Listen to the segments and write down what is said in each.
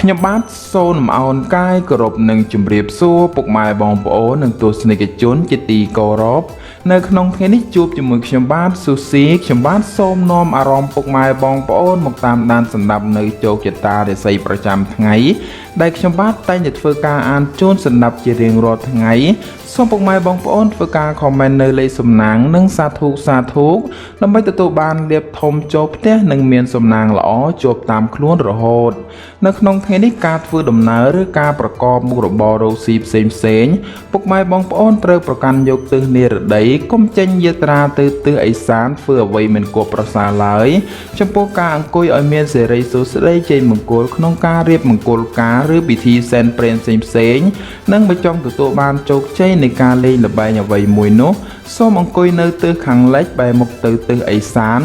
ខ្ញុំបាទសូមអោនកាយគោរពនិងជម្រាបសួរពុកម៉ែបងប្អូននិងទស្សនិកជនជាទីគោរពនៅក្នុងថ្ងៃនេះជួបជាមួយខ្ញុំបាទស៊ូស៊ីខ្ញុំបាទសូមនាំអារម្មណ៍ពុកម៉ែបងប្អូនមកតាមដានសម្រាប់នៅជោគជតារាសីប្រចាំថ្ងៃដែលខ្ញុំបាទតែងតែធ្វើការអានជូនសម្រាប់ជារៀងរាល់ថ្ងៃសូមពុកម៉ែបងប្អូនធ្វើការ comment នៅលេខសំណាងនិងសាធុសាធុដើម្បីទទួលបានលៀបធំចូលផ្ទះនិងមានសំណាងល្អជាប់តាមខ្លួនរហូត នៅក្នុងថ្ងៃនេះការធ្វើដំណើរឬការប្រកបមុខរបររកស៊ីផ្សេងផ្សេងៗពុកម៉ែបងប្អូនត្រូវប្រកាន់យកទិសនិរតីកុំចេញយាត្រាទៅទិសឦសានធ្វើអ្វីមិនគួរប្រសើរឡើយចំពោះការអង្គុយឲ្យមានសេរីសួស្តីជ័យមង្គលក្នុងការរៀបមង្គលការឬពិធីសែនព្រេនផ្សេងផ្សេងៗនិងបើចង់ទទួលបានជោគជ័យនៃការលេងល្បែងអ្វីមួយនោះសូមអង្គុយនៅទិសខាងលិចបែរមុខទៅទិសឦសាន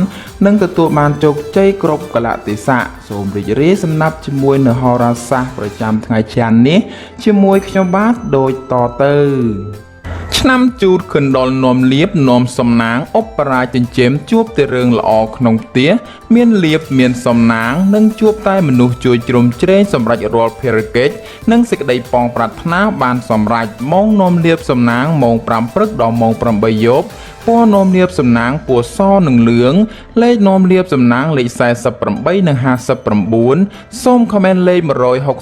និងទទួលបានជោគជ័យគ្រប់កលៈទេសៈសូមរីករាយសំណាប់ជាមួយនៅហោរាសាស្ត្រប្រចាំថ្ងៃច័ន្ទនេះជាមួយខ្ញុំបាទដូចតទៅ ឆ្នាំជូតខិនដល់នាំលៀបនាំសំណាងឧបរាជចិញ្ចែមជួបតែរឿងល្អក្នុងផ្ទះមានលៀបមានសំណាងនិងជួបតែមនុស្សជួយជ្រោមជ្រែងសម្រេចរាល់ភារកិច្ចនិងសេចក្តីប៉ងប្រាថ្នាបានសម្រេចម៉ោងនាំលៀបសំណាងម៉ោង5ព្រឹកដល់ម៉ោង8យប់ពណ៌នាំលៀបសំណាងពណ៌សនិងលឿងលេខនាំលៀបសំណាងលេខ48និង59សូមខមមិនលេខ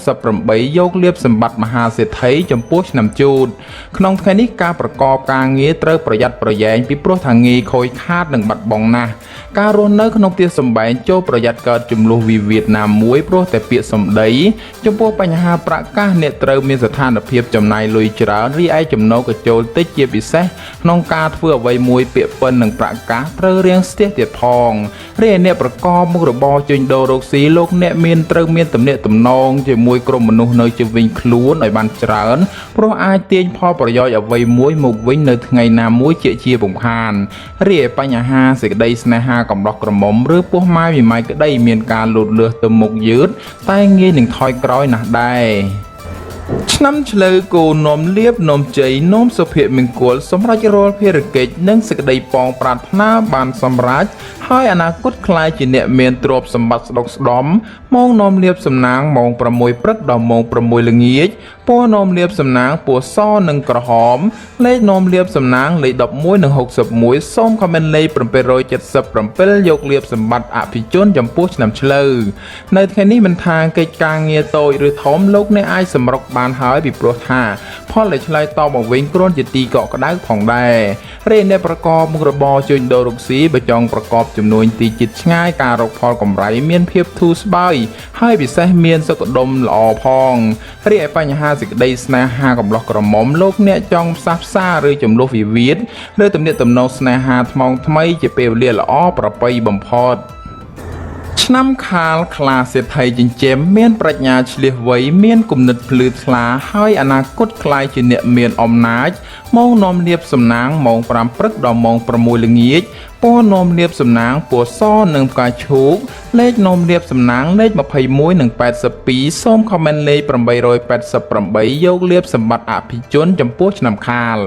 168យកលៀបសម្បត្តិមហាសេដ្ឋីចំពោះឆ្នាំជូតក្នុងថ្ងៃនេះការប្រកបការងារត្រូវប្រយ័ត្នប្រយែងពីព្រោះថាងាយខូចខាតនិងបាត់បង់ណាស់ការរស់នៅក្នុងផ្ទះសម្បែងចូលប្រយ័ត្នកើតចំនួនវិវាទណាមួយព្រោះតែពាក្យសម្ដីចំពោះបញ្ហាប្រកាសអ្នកត្រូវមានស្ថានភាពចំណាយលុយច្រើនរីឯចំណូលក៏ចូលតិចជាពិសេសក្នុងការធ្វើអ្វីមួយពាក្យពិននិងប្រកាសត្រូវរៀងស្ទះទៀតផងរីឯអ្នកប្រកបមុខរបរជួញដូររកស៊ីលោកអ្នកមានត្រូវមានទំនាក់ទំនងជាមួយក្រុមមនុស្សនៅជុំវិញខ្លួនឲ្យបានច្រើនព្រោះអាចទាញផលប្រយោជន៍អ្វីមួយមកវិញនៅថ្ងៃណាមួយជាជាពំខានរីឯបញ្ហាសេចក្តីស្នេហាកំឡោះក្រមុំឬពោះម៉ាយមីម៉ាយក្តីមានការលូតលាស់ទៅមុខយឺតតែងាយនឹងថយក្រោយណាស់ដែរ ឆ្នាំឆ្លូវគោនាំលៀបនាំជ័យនាំសុភមង្គលសម្រេចរាល់ភារកិច្ចនិងសេចក្តីប៉ងប្រាថ្នាបានសម្រេចហើយអនាគតក្លាយជាអ្នកមានទ្រព្យសម្បត្តិស្ដុកស្ដំម៉ោងនាំលៀបសំណាងម៉ោង6ព្រឹកដល់ម៉ោង6ល្ងាចពណ៌នាំលៀបសំណាងពណ៌សនិងក្រហមលេខនាំលៀបសំណាងលេខ11និង61សូមខមមិនលេខ777យកលៀបសម្បត្តិអភិជនចំពោះឆ្នាំឆ្លូវនៅថ្ងៃនេះមិនថាកិច្ចការងារតូចឬធំលោកអ្នកអាចសម្រុកបានហើយពីព្រោះថាផលដែលឆ្លើយតបមកវិញគ្រាន់ជាទីកក់ក្ដៅផងដែររីឯអ្នកប្រកបមុខរបរជួញដូររុកស៊ីបើចង់ប្រកបចំនួនទីជិតឆ្ងាយការរកផលកម្រៃមានភាពធូរស្បើយហើយពិសេសមានសុខដុមល្អផងរីឯបញ្ហាសេចក្តីស្នេហាកំឡោះក្រមុំលោកអ្នកចង់ផ្សះផ្សាឬចំនួនវិវាទឬទំនាក់ទំនងស្នេហាថ្មងថ្មីជាពេលវេលាល្អប្រពៃបំផុត ឆ្នាំខាលខ្លាសេដ្ឋីចិញ្ចែមមានប្រាជ្ញាឆ្លៀសវៃមានគំនិតភ្លឺថ្លាហើយអនាគតក្លាយជាអ្នកមានអំណាចម៉ោងនាំលៀបសំណាងម៉ោង5ព្រឹកដល់ម៉ោង6ល្ងាចពណ៌នាំលៀបសំណាងពណ៌សនិងផ្កាឈូកលេខនាំលៀបសំណាងលេខ21និង82សូមខមមិនលេខ888យកលៀបសម្បត្តិអភិជនចំពោះឆ្នាំខាល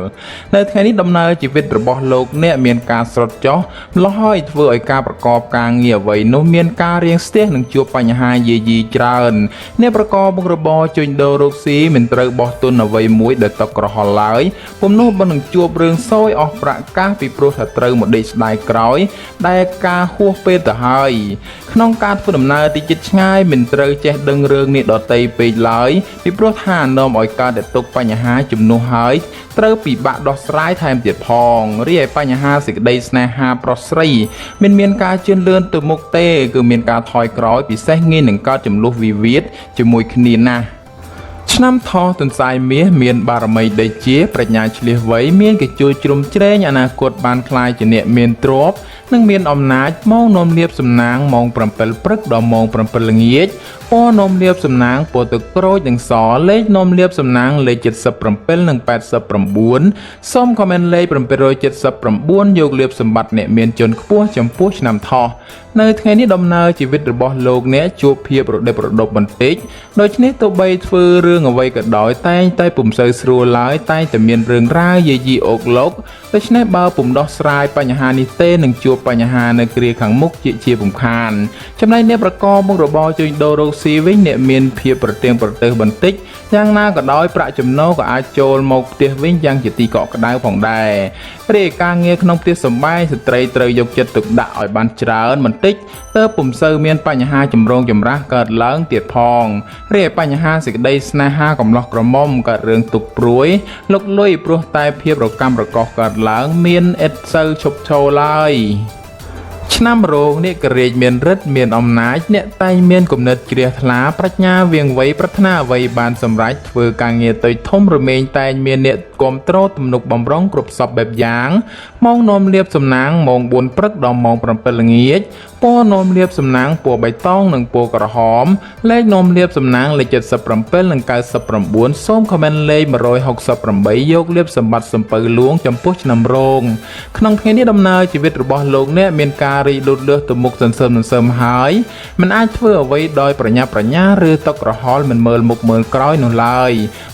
នៅថ្ងៃនេះដំណើរជីវិតរបស់លោកអ្នកមានការស្រុតចុះម្ល៉េះហើយធ្វើឲ្យការប្រកបការងារអ្វីនោះមានការរៀងស្ទះនិងជួបបញ្ហាយាយីច្រើនអ្នកប្រកបមុខរបរជួញដូររកស៊ីមិនត្រូវបោះទុនអ្វីមួយដែលតក់ក្រហល់ឡើយពុំនោះបើនឹងជួបរឿងសយអស់ប្រាក់កាសពីព្រោះថាត្រូវមកដេកស្ដាយក្រោយដែលការហួសពេលទៅហើយក្នុងការធ្វើដំណើរទីជិតឆ្ងាយមិនត្រូវចេះដឹងរឿងនេះដតីពេកឡើយពីព្រោះថានាំឲ្យកើតតែទុកបញ្ហាជំនួសហើយត្រូវពិបាកដោះស្រាយថែមទៀតផងរីឯបញ្ហាសេចក្តីស្នេហាប្រុសស្រីមិនមានការជឿនលឿនទៅមុខទេគឺមានការថយក្រោយពិសេសងាយនឹងកើតចំនួនវិវាទជាមួយគ្នាណាស់ឆ្នាំថោះទន្សាយមាសមានបារមីដេជាប្រាជ្ញាឆ្លៀសវៃមានគេជួយជ្រោមជ្រែងអនាគតបានក្លាយជាអ្នកមានទ្រព្យនិងមានអំណាចម៉ោងនាំលៀបសំណាងម៉ោង7ព្រឹកដល់ម៉ោង7ល្ងាចពណ៌នាំលៀបសំណាងពណ៌ទឹកក្រូចនិងសលេខនាំលៀបសំណាងលេខ77និង89សូមខមមិនលេខ779យកលៀបសម្បត្តិអ្នកមានជនខ្ពស់ចំពោះឆ្នាំថោះនៅថ្ងៃនេះដំណើរជីវិតរបស់លោកអ្នកជួបភាពរដិបរដប់បន្តិចដូច្នេះទោះបីធ្វើរឿងអ្វីក៏ដោយតែងតែពុំសូវស្រួលឡើយតែងតែមានរឿងរ៉ាវយាយីអូកលោកដូច្នេះបើពុំដោះស្រាយបញ្ហានេះទេនឹងជួប បញ្ហានៅគ្រាខាងមុខជាពំខានចំណែកអ្នកប្រកបមុខរបរជួញដូររកស៊ីវិញអ្នកមានភាពប្រទៀងប្រទើសបន្តិចយ៉ាងណាក៏ដោយប្រាក់ចំណូលក៏អាចចូលមកផ្ទះវិញយ៉ាងជាទីកក់ក្ដៅផងដែររីឯការងារក្នុងផ្ទះសម្បែងស្ត្រីត្រូវយកចិត្តទុកដាក់ឲ្យបានច្រើនបន្តិចទើបពុំសូវមានបញ្ហាចម្រូងចម្រាសកើតឡើងទៀតផងរីឯបញ្ហាសេចក្តីស្នេហាកំឡោះក្រមុំកើតរឿងទុកព្រួយលុកលុយព្រោះតែភាពរកាំរកោសកើតឡើងមានឥតសូវឈប់ឈរឡើយឆ្នាំរោងនេះករាជមានរិទ្ធមានអំណាចអ្នកតែងមានគំនិតជ្រះថ្លាប្រាជ្ញាវៀងវៃប្រាថ្នាអ្វីបានសម្រេចធ្វើការងារតូចធំរមែងតែងមានអ្នកគាំទ្រទំនុកបំរុងគ្រប់សពបែបយ៉ាងម៉ោងនាំលៀបសំណាងម៉ោង4ព្រឹកដល់ម៉ោង7ល្ងាចពណ៌នាំលៀបសំណាងពណ៌បៃតងនិងពណ៌ក្រហមលេខនាំលៀបសំណាងលេខ77និង99សូមខមមិនលេខ168យកលៀបសម្បត្តិសំពៅលួងចំពោះឆ្នាំរោងក្នុងថ្ងៃនេះដំណើរជីវិតរបស់លោកអ្នកមានការរីកលូតលាស់ទៅមុខសន្សឹមសន្សឹមហើយមិនអាចធ្វើអ្វីដោយប្រញាប់ប្រញាល់ឬតក់ក្រហល់មិនមើលមុខមើលក្រោយនោះឡើយ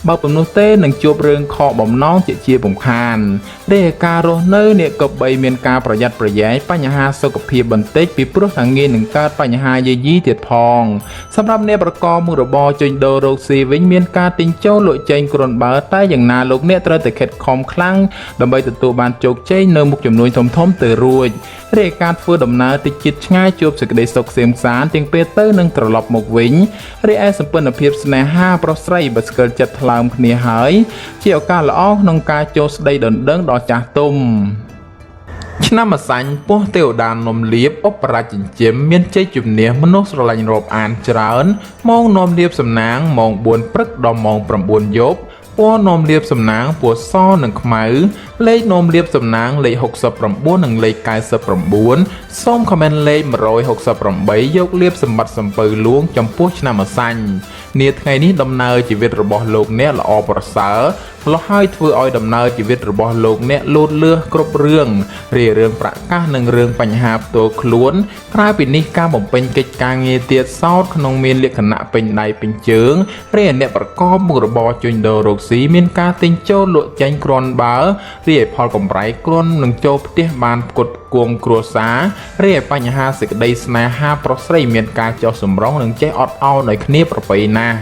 បើពុំនោះទេនឹងជួបរឿងខកបំណងជាពំខានរីឯការរស់នៅអ្នកក៏បីមានការប្រយ័ត្នប្រយែងបញ្ហាសុខភាពបន្តិចពីព្រោះថាងាយនឹងកើតបញ្ហាយាយីទៀតផងសម្រាប់អ្នកប្រកបមុខរបរជួញដូររកស៊ីវិញមានការទិញចូលលក់ចេញគ្រាន់បើតែយ៉ាងណាលោកអ្នកត្រូវតែខិតខំខ្លាំងដើម្បីទទួលបានជោគជ័យនៅមុខចំនួនធំៗទៅរួចរីឯការធ្វើដំណើរទៅជិតឆ្ងាយជួបសេចក្តីសុខក្សេមក្សាន្តទាំងពេលទៅនឹងត្រឡប់មកវិញរីឯសម្ព័ន្ធភាពស្នេហាប្រុសស្រីបើស្គាល់ចិត្តថ្លើមគ្នាហើយជាឱកាសល្អក្នុងការចូលស្ដីដណ្ដឹងដល់ចាស់ទុំឆ្នាំម្សាញ់ពោះទេវតានំលៀបឧបរាជចិញ្ចឹមមានជ័យជំនះមនុស្សស្រឡាញ់រាប់អានច្រើនម៉ោងនាំលៀបសំណាងម៉ោង4ព្រឹកដល់ម៉ោង9យប់ពណ៌នាំលៀបសំណាងពណ៌សនិងខ្មៅលេខនាំលៀបសំណាងលេខ69និងលេខ99សូមខមមិនលេខ168យកលៀបសម្បត្តិសំពៅលួងចំពោះឆ្នាំម្សាញ់នាថ្ងៃនេះដំណើរជីវិតរបស់លោកអ្នកល្អប្រសើរម្ល៉េះហើយធ្វើឲ្យដំណើរជីវិតរបស់លោកអ្នកលូតលាស់គ្រប់រឿងរីរឿងប្រកាសនិងរឿងបញ្ហាផ្ទាល់ខ្លួនក្រៅពីនេះការបំពេញកិច្ចការងារទៀតសោតក្នុងមានលក្ខណៈពេញដៃពេញជើងរីឯអ្នកប្រកបមុខរបរជួញដូររកស៊ីមានការទិញចូលលក់ចេញគ្រាន់បើរីឯផលកម្រៃគ្រាន់នឹងចូលផ្ទះបានផ្គត់ផ្គង់គ្រួសាររីឯបញ្ហាសេចក្តីស្នេហាប្រុសស្រីមានការចោះសម្រុងនិងចេះអត់ឱនឲ្យគ្នាប្រពៃណាស់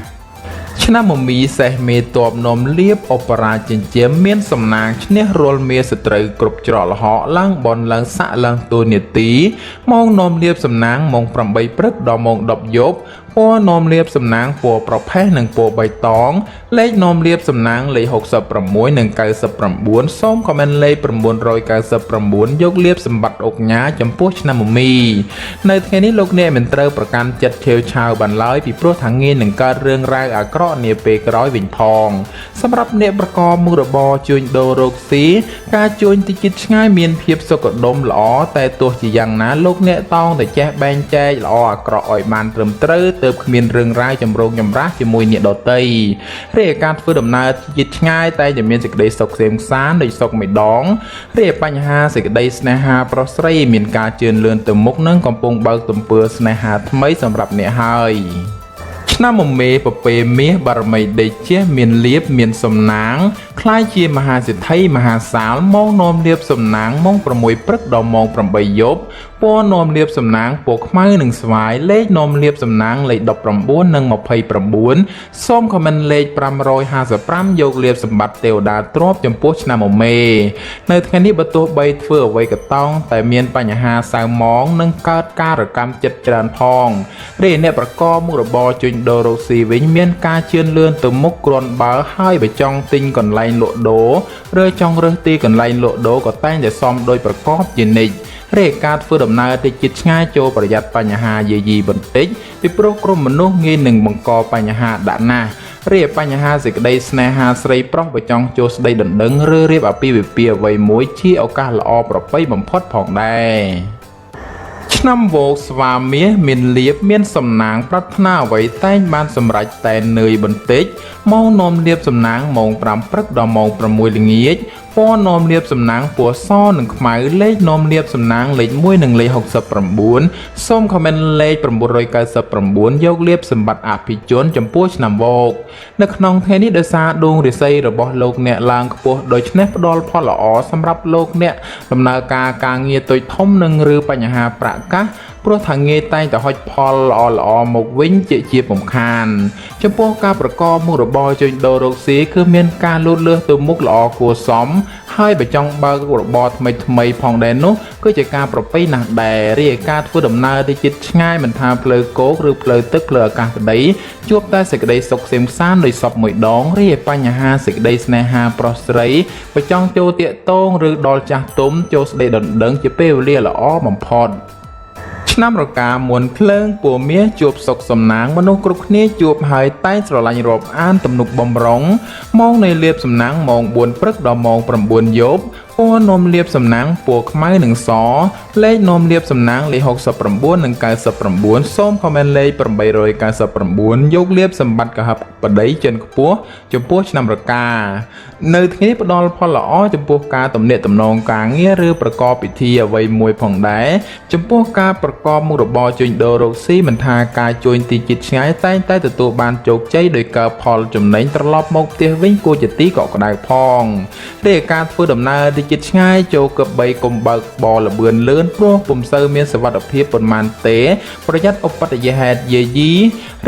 ឆ្នាំមមីសេះមេតបនំលៀបអបរាជចិញ្ចៀមមានសំណាងឈ្នះរាល់មេសត្រូវគ្រប់ច្រកល្ហកឡើងបនឡើងសាក់ឡើងតួនាទីម៉ោងនំលៀបសំណាងម៉ោង8ព្រឹកដល់ម៉ោង10យប់ពណ៌នាំលៀបសំណាងពណ៌ប្រផេះនិងពណ៌បៃតងលេខនាំលៀបសំណាងលេខ66និង99សូមខមមិនលេខ999យកលៀបសម្បត្តិអុកញ៉ាចំពោះឆ្នាំមមីនៅថ្ងៃនេះលោកអ្នកមិនត្រូវប្រកាន់ចិត្តឆេវឆាវបានឡើយពីព្រោះថាងាយនឹងកើតរឿងរ៉ាវអាក្រក់នាពេលក្រោយវិញផងសម្រាប់អ្នកប្រកបមុខរបរជួញដូររកស៊ីការជួញទីជិតឆ្ងាយមានភាពសុខដុមល្អតែទោះជាយ៉ាងណាលោកអ្នកតោងតែចេះបែងចែកល្អអាក្រក់ឲ្យបានត្រឹមត្រូវទើបគ្មានរឿងរ៉ាវចម្រូងចម្រាសជាមួយអ្នកដទៃរីឯការធ្វើដំណើរជិតឆ្ងាយតែจะមានសេចក្តីសុខក្សេមក្សាន្តដូចសុខមួយដងរីឯបញ្ហាសេចក្តីស្នេហាប្រុសស្រីមានការជឿនលឿនទៅមុខនឹងកំពុងបើកទំព័រស្នេហាថ្មីសម្រាប់អ្នកហើយឆ្នាំមមេពពេមាសបារមីដេជះមានលៀបមានសំណាងក្លាយជាមហាសេដ្ឋីមហាសាលម៉ោងនាំលៀបសំណាងម៉ោង6ព្រឹកដល់ម៉ោង8យប់ពណ៌នាំលៀបសំណាងពណ៌ខ្មៅនិងស្វាយលេខនាំលៀបសំណាងលេខ19និង29សូមខមមិនលេខ555យកលៀបសម្បត្តិទេវតាទ្របចំពោះឆ្នាំមមេនៅថ្ងៃនេះបើទោះបីធ្វើអ្វីក៏តោងតែមានបញ្ហាសៅមងនិងកើតការរកម្មចិត្តច្រើនផងរីឯអ្នកប្រកបមុខរបរជួញដូររកស៊ីវិញមានការជឿនលឿនទៅមុខគ្រាន់បើហើយបើចង់ទិញកន្លែងលក់ដូរឬចង់រើសទីកន្លែងលក់ដូរក៏តែងតែសមដោយប្រកបជានិច្ចរីឯការធ្វើដំណើរទៅជិតឆ្ងាយចូលប្រយ័ត្នបញ្ហាយាយីបន្តិចពីព្រោះក្រុមមនុស្សងាយនឹងបង្កបញ្ហាដាក់ណាស់រីឯបញ្ហាសេចក្តីស្នេហាស្រីប្រុសបើចង់ចូលស្ដីដណ្ដឹងឬរៀបអាពាហ៍ពិពាហ៍អ្វីមួយជាឱកាសល្អប្រពៃបំផុតផងដែរឆ្នាំវោកស្វាមាសមានលៀបមានសំណាងប្រាថ្នាអ្វីតែងបានសម្រេចតែនឿយបន្តិចម៉ោងនាំលៀបសំណាងម៉ោង5ព្រឹកដល់ម៉ោង6ល្ងាចព ពណ៌នាំលាភសំណាងពណ៌សនិងខ្មៅលេខនាំលាភសំណាងលេខ1និងលេខ69សូមខមមិនលេខ999យកលាភសម្បត្តិអភិជនចំពោះឆ្នាំវកនៅក្នុងថ្ងៃនេះដោយសារដួងរាសីរបស់លោកអ្នកឡើងខ្ពស់ដូច្នេះផ្ដល់ផលល្អសម្រាប់លោកអ្នកដំណើរការការងារតូចធំនិងឬបញ្ហាប្រាក់កាសព្រោះថាងាយតែងតែហុចផលល្អល្អមកវិញជាជាពំខានចំពោះការប្រកបមុខរបរជួញដូររកស៊ីគឺមានការលូតលាស់ទៅមុខល្អគួរសមហើយបើចង់បើករបរថ្មីថ្មីផងដែរនោះគឺជាការប្រពៃណាស់ដែររីឯការធ្វើដំណើរទៅជិតឆ្ងាយមិនថាផ្លូវគោកឬផ្លូវទឹកផ្លូវអាកាសក្តីជួបតែសេចក្តីសុខក្សេមក្សាន្តដោយសពមួយដងរីឯបញ្ហាសេចក្តីស្នេហាប្រុសស្រីបើចង់ចូលទាក់ទងឬដល់ចាស់ទុំចូលស្ដីដណ្ដឹងជាពេលវេលាល្អបំផុតឆ្នាំរកាមុនភ្លើងពូមាសជួបសុខសំណាងមនុស្សគ្រប់គ្នាជួបហើយតែងស្រឡាញ់រាប់អានទំនុកបំរុងម៉ោងនៃលាភសំណាងម៉ោង4ព្រឹកដល់ម៉ោង9យប់ពណ៌នាំលាភសំណាងពណ៌ខ្មៅនិងសលេខនាំលាភសំណាងលេខ69និង99សូមខមមិនលេខ899យកលាភសម្បត្តិកហបតីចិនខ្ពស់ចំពោះឆ្នាំរកានៅថ្ងៃនេះផ្ដល់ផលល្អចំពោះការទំនាក់ទំនងការងារឬប្រកបពិធីអ្វីមួយផងដែរចំពោះការប្រកបមុខរបរជួញដូររកស៊ីមិនថាការជួញទីជិតឆ្ងាយតែងតែទទួលបានជោគជ័យដោយកើផលចំណេញត្រឡប់មកផ្ទះវិញគួរជាទីកក់ក្ដៅផងរីឯការធ្វើដំណើរទីជិតឆ្ងាយចូលកបីកុំបើកបរល្បឿនលឿនព្រោះពុំសូវមានសុវត្ថិភាពប៉ុន្មានទេប្រយ័ត្នឧបទ្ទវហេតុយាយី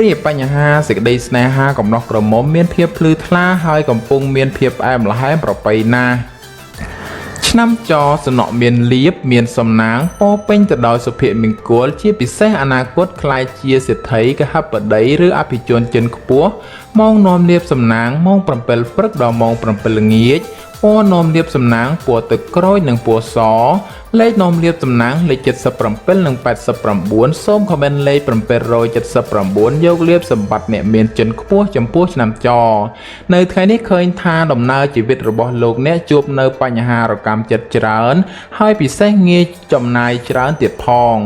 រីឯបញ្ហាសេចក្តីស្នេហាកំណោះក្រមុំមានភាពភ្លឺថ្លាហើយកំពុងមានភាពផ្អែមល្ហែមប្រពៃណាស់ឆ្នាំចសំណក់មានលៀបមានសំណាងពោពេញទៅដោយសុភមង្គលជាពិសេសអនាគតក្លាយជាសេដ្ឋីកហបតីឬអភិជនជនខ្ពស់ម៉ោងនាំលៀបសំណាងម៉ោង7ព្រឹកដល់ម៉ោង7ល្ងាចពណ៌នាំលាភសំណាងពណ៌ទឹកក្រូចនិងពណ៌សលេខនាំលាភសំណាងលេខ77និង89សូមខមមិនលេខ779យកលាភសម្បត្តិអ្នកមានជនខ្ពស់ចំពោះឆ្នាំចនៅថ្ងៃនេះឃើញថាដំណើរជីវិតរបស់លោកអ្នកជួបនៅបញ្ហារកម្មចិត្តច្រើនហើយពិសេសងាយចំណាយច្រើនទៀតផង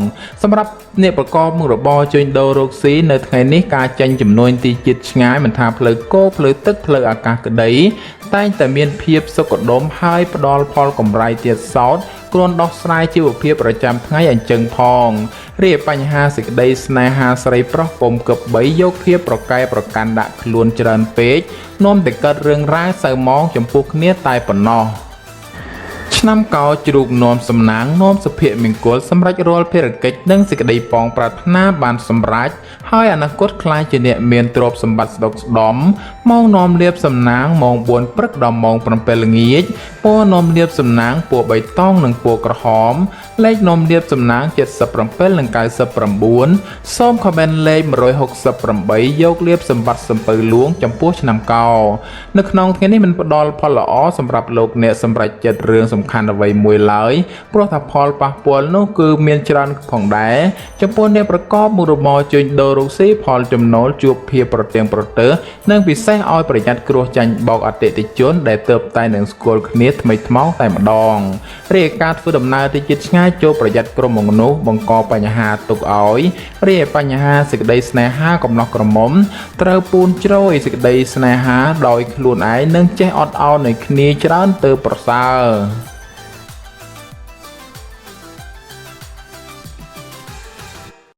សម្រាប់អ្នកប្រកបមុខរបរជួញដូររកស៊ីនៅថ្ងៃនេះការចេញចំនួនទីជិតឆ្ងាយមិនថាផ្លូវគោកផ្លូវទឹកផ្លូវអាកាសក្តីតែងតែមានភាពសុខដុមហើយផ្ដល់ផលកម្រៃទៀតសោតគ្រាន់ដោះស្រាយជីវភាពប្រចាំថ្ងៃអញ្ចឹងផងរីឯបញ្ហាសេចក្តីស្នេហាស្រីប្រុសកុំគប្បីយកភាពប្រកែប្រកាន់ដាក់ខ្លួនច្រើនពេកនាំតែកើតរឿងរ៉ាវសៅហ្មងចំពោះគ្នាតែប៉ុណ្ណោះឆ្នាំកោជ្រូកនាំសំណាងនាំសុភមង្គលសម្រេចរាល់ភារកិច្ចនិងសេចក្តីប៉ងប្រាថ្នាបានសម្រេចហើយអនាគតក្លាយជាអ្នកមានទ្រព្យសម្បត្តិស្ដុកស្ដំម៉ោងនាំលាភសំណាងម៉ោង4ព្រឹកដល់ម៉ោង7ល្ងាចពណ៌នាំលាភសំណាងពណ៌បៃតងនិងពណ៌ក្រហមលេខនាំលាភសំណាង77និង99សូមខមមិនលេខ168យកលាភសម្បត្តិសំពៅលួងចំពោះឆ្នាំកោនៅក្នុងថ្ងៃនេះមិនផ្ដល់ផលល្អសម្រាប់លោកអ្នកសម្រេចចិត្តរឿងសំខាន់អ្វីមួយឡើយព្រោះថាផលប៉ះពាល់នោះគឺមានច្រើនផងដែរចំពោះអ្នកប្រកបមុខរបរជួញដូររកស៊ីផលចំណូលជួបភាពប្រទាំងប្រទើនិងពិសេសឲ្យប្រយ័ត្នគ្រោះចាញ់បោកអតិថិជនដែលទើបតែនឹងស្គាល់គ្នាថ្មីថ្មោងតែម្ដងរីឯការធ្វើដំណើរទៅជិតឆ្ងាយចូលប្រយ័ត្នក្រុមមនុស្សបង្កបញ្ហាទុកឲ្យរីឯបញ្ហាសេចក្តីស្នេហាកំណោះក្រមុំត្រូវពូនជ្រោយសេចក្តីស្នេហាដោយខ្លួនឯងនិងចេះអត់ឱនឲ្យគ្នាច្រើនទៅប្រសើរ។